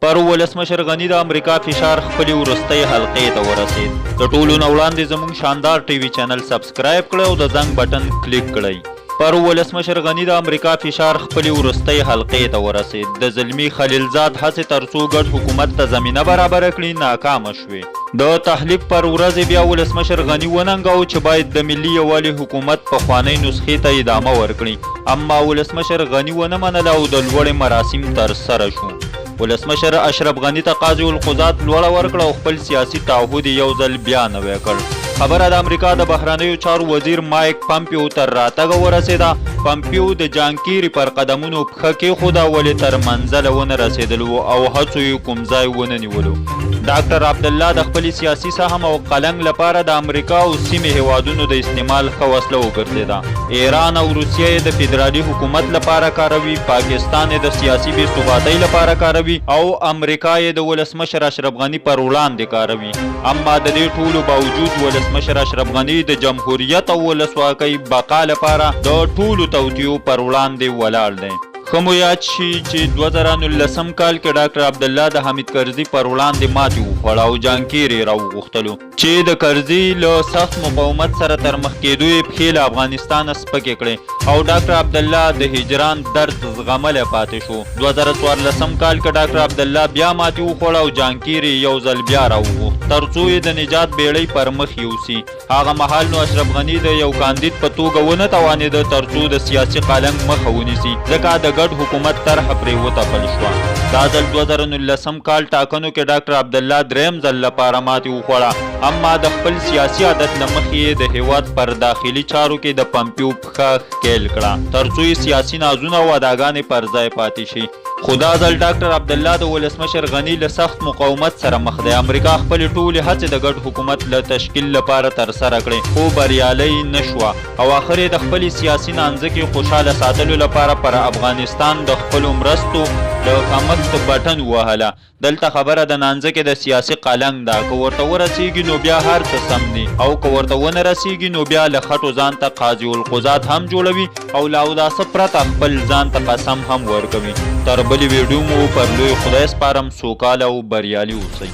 پر ولسمشر غني د امریکا فشار خپلې وروستۍ حلقې ته ورسید. د ټولو نه وړاندې زموږ شاندار ټي وي چینل سبسکرایب کړئ او د زنګ بټن کلیک کړئ. پر ولسمشر غني د امریکا فشار خپلې وروستۍ حلقې ته ورسید. د زلمي خلیلزاد هڅې ترڅو ګډ حکومت ته زمینه برابره کړي ناکامه شوې. د تحلیف پر ورځ یې بیا ولسمشر غني وننګاوه چې باید د ملي یووالي حکومت پخوانۍ نسخې ته ادامه ورکړي، اما ولسمشر غني ونه منله او د لوړې مراسم ترسره شو. ولسمشر اشرف غني ته قاضي القضات لوړه ورکړه او خپل سیاسي تعهد یې یو ځل بیا نوی کړ. خبره د امریکا د بهرنیو چارو وزیر مایک پمپیو تر راتګه ورسېده. پمپیو د جان کیري پر قدمونو پښه کېښوده، ولې تر منزله ونه رسېدلو او هڅو یې کوم ځای ونه نیولو. ډاکټر عبدالله د خپلې سیاسي سهم او قلنګ لپاره د امریکا او سیمې هېوادونو د استعمال ښه وسله وګرځېده. ایران او روسیه یې د فدرالي حکومت لپاره کاروي، پاکستان یې د سیاسي بې ثباتۍ لپاره کاروي او امریکا یې د ولسمشر اشرف غني پر وړاندې کاروي. اما د دې ټولو باوجود ولسمشر اشرف غني د جمهوریت او ولسواکۍ بقا لپاره د ټولو توطیو پر وړاندې ولاړ دی. ښه مو یاد شي چې 2019 کال کې ډاکټر عبدالله د حامد کرزي پر وړاندې ماتې وخوړه او جان کیري یې راوغوښتلو چې د کرزي له سخت مقاومت سره تر مخ کېدو یې پښې له افغانستانه سپکې کړې او ډاکټر عبدالله د هجران درد زغملی پاتې شو. 2014 کال کې ډاکټر عبدالله بیا ماتې وخوړه او جان کیري یې یو ځل بیا راوغوښت تر څو یې د نجات بېړۍ پر مخ یوسي. هغه مهال نو اشرف غني د یو کاندید په توګه ونه توانېده ترڅو د سیاسي قالنګ مخه ونیسي، ځکه د ګډ حکومت طرحه پرې وتپل شوه. دا ځل 2019 کال ټاکنو کې ډاکټر عبدالله دریم ځل لپاره ماتې وخوړه، اما د خپل سیاسي عادت له مخې یې د هېواد پر داخلي چارو کې د پمپیو پښه ښکېل کړه، ترڅو یې سیاسي نازونه او اداګانې پر ځای پاتې شي. خو دا ځل ډاکټر عبدالله د ولسمشر غني له سخت مقاومت سره مخ دی. امریکا خپلې ټولې هڅې د ګډ حکومت له تشکیل لپاره ترسره کړې، خو بریالۍ نه شوه او اخر یې د خپلې سیاسي نانځکې خوشحاله ساتلو لپاره پر افغانستان د خپلو مرستو د کمښت بټن ووهله. دلته خبره د نانځکې د سیاسي قلنګ ده، که ورته ورسیږي نو بیا هر څه سم دي او که ورته ونه رسیږي نو بیا له خټو ځان ته قاضي القضات هم جوړوي او له اوداسه پرته خپل ځان ته قسم هم ورکوي. تر بلې ویډیو مو پر لوی خدای سپارم، سوکاله او بریالي اوسئ.